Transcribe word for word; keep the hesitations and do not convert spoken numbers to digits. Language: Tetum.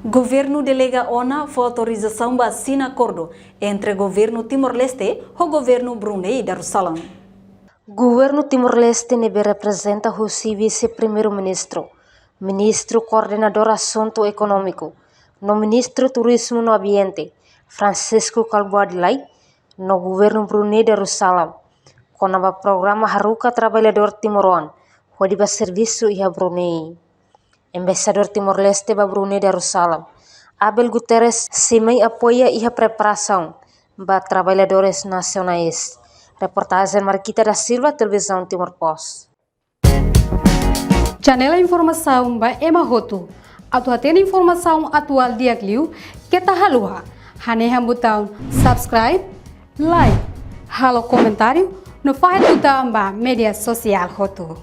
Governu delega ona fó autorizasaun ba asina akordu entre Governu Timor-Leste ho Governu Brunei Darussalam. Governu Timor-Leste ne'ebé reprezenta husi Vise-Primeiru-Ministru, Ministru Koordenadór Asuntu Ekonómiku, no Ministru Turizmu no Ambiente, Francisco Kalbuadi Lay, no Governu Brunei Darussalam, kona-ba programa haruka traballadór timoroan hodi bá servisu iha Brunei. Embaixadór Timor-Leste ba Brunei Darussalam, Abel Guterres, sei mai apoia iha preparasaun ba traballadores nasionais. Reportajen Marquita da Silva, Televizaun Timor Post. Channel informasaun ba ema hotu. Atu hatene informasaun atuál di'ak liu, keta haluha hanehan butaun subscribe, like, halo komentáriu, no fahe tutan ba média sosiál hotu.